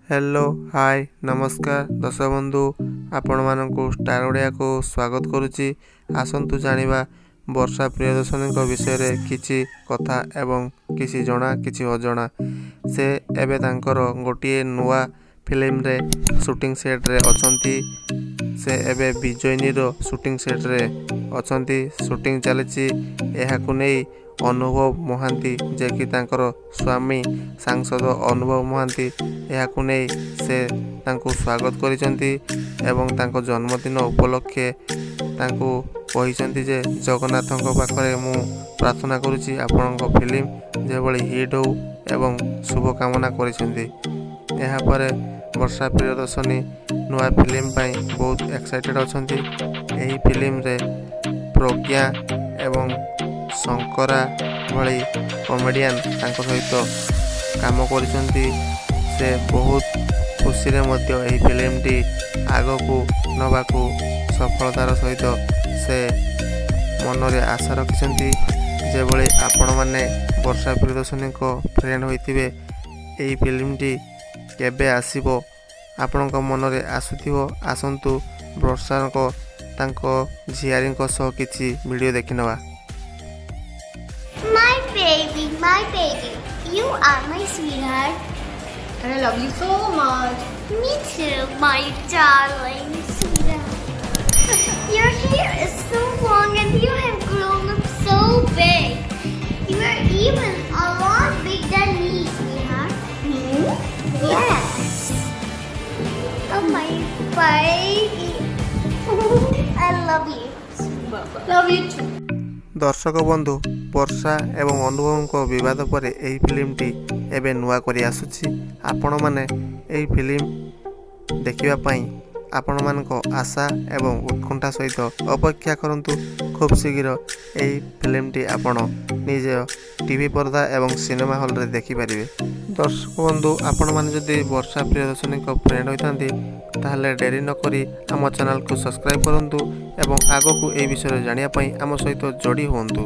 Hello, ହାଏ, ନମସ୍କାର ଦର୍ଶକ ବନ୍ଧୁ, ଆପଣମାନଙ୍କୁ ଷ୍ଟାର ଓଡ଼ିଆକୁ ସ୍ୱାଗତ କରୁଛି। ଆସନ୍ତୁ ଜାଣିବା ବର୍ଷା ପ୍ରିୟଦର୍ଶିନୀଙ୍କ ବିଷୟରେ କିଛି କଥା ଏବଂ କିଛି ଜଣା, କିଛି ଅଜଣା। ସେ ଏବେ ତାଙ୍କର ଗୋଟିଏ ନୂଆ ଫିଲ୍ମରେ ସୁଟିଂ ସେଟ୍ରେ ଅଛନ୍ତି। ସେ ଏବେ ବିଜୟିନୀର ସୁଟିଂ ସେଟ୍ରେ ଅଛନ୍ତି, ସୁଟିଂ ଚାଲିଛି। ଏହାକୁ ନେଇ ଅନୁଭବ ମହାନ୍ତି, ଯେ କି ତାଙ୍କର ସ୍ୱାମୀ ସାଂସଦ ଅନୁଭବ ମହାନ୍ତି, ଏହାକୁ ନେଇ ସେ ତାଙ୍କୁ ସ୍ୱାଗତ କରିଛନ୍ତି ଏବଂ ତାଙ୍କ ଜନ୍ମଦିନ ଉପଲକ୍ଷେ ତାଙ୍କୁ କହିଛନ୍ତି ଯେ ଜଗନ୍ନାଥଙ୍କ ପାଖରେ ମୁଁ ପ୍ରାର୍ଥନା କରୁଛି, ଆପଣଙ୍କ ଫିଲ୍ମ ଯେଭଳି ହିଟ୍ ହେଉ ଏବଂ ଶୁଭକାମନା କରିଛନ୍ତି। ଏହାପରେ ବର୍ଷା ପ୍ରିୟଦର୍ଶିନୀ ନୂଆ ଫିଲ୍ମ ପାଇଁ ବହୁତ ଏକ୍ସାଇଟେଡ଼ ଅଛନ୍ତି। ଏହି ଫିଲ୍ମରେ ପ୍ରଜ୍ଞା ଏବଂ ଶଙ୍କରା ଭଳି କମେଡ଼ିଆନ୍ ତାଙ୍କ ସହିତ କାମ କରିଛନ୍ତି। ସେ ବହୁତ ଖୁସିରେ ମଧ୍ୟ ଏହି ଫିଲ୍ମଟି ଆଗକୁ ନେବାକୁ ସଫଳତାର ସହିତ ସେ ମନରେ ଆଶା ରଖିଛନ୍ତି। ଯେଭଳି ଆପଣମାନେ ବର୍ଷା ପ୍ରିୟଦର୍ଶିନୀଙ୍କ ଫ୍ରେଣ୍ଡ ହୋଇଥିବେ, ଏହି ଫିଲ୍ମଟି କେବେ ଆସିବ ଆପଣଙ୍କ ମନରେ ଆସୁଥିବ। ଆସନ୍ତୁ ବର୍ଷାଙ୍କ ତାଙ୍କ ଝିଆରୀଙ୍କ ସହ କିଛି video ଦେଖିନେବା। My baby, my baby, you are my sweetheart. And I love you so much. Me too, my darling sweetheart. Your hair is so long and you have grown up so big. You are even a lot big than me, sweetheart. Yes. Oh, my baby. I love you. Love you too. ଦର୍ଶକ ବନ୍ଧୁ, ବର୍ଷା ଏବଂ ଅନୁଭବଙ୍କ ବିବାଦ ପରେ ଏହି ଫିଲ୍ମଟି ଏବେ ନୂଆ କରି ଆସୁଛି। ଆପଣମାନେ ଏହି ଫିଲ୍ମ ଦେଖିବା ପାଇଁ ଆପଣମାନଙ୍କ ଆଶା ଏବଂ ଉତ୍କଣ୍ଠା ସହିତ ଅପେକ୍ଷା କରନ୍ତୁ। ଖୁବ୍ ଶୀଘ୍ର ଏହି ଫିଲ୍ମଟି ଆପଣ ନିଜ ଟିଭି ପରଦା ଏବଂ ସିନେମା ହଲ୍ରେ ଦେଖିପାରିବେ। ଦର୍ଶକ ବନ୍ଧୁ, ଆପଣମାନେ ଯଦି ବର୍ଷା ପ୍ରିୟଦର୍ଶିନୀଙ୍କ ଫ୍ରେଣ୍ଡ ହୋଇଥାନ୍ତି, ତାହେଲେ ଡେରି ନକରି ଆମ ଚ୍ୟାନେଲକୁ ସବସ୍କ୍ରାଇବ୍ କରନ୍ତୁ ଏବଂ ଆଗକୁ ଏହି ବିଷୟରେ ଜାଣିବା ପାଇଁ ଆମ ସହିତ ଯୋଡ଼ି ହୁଅନ୍ତୁ।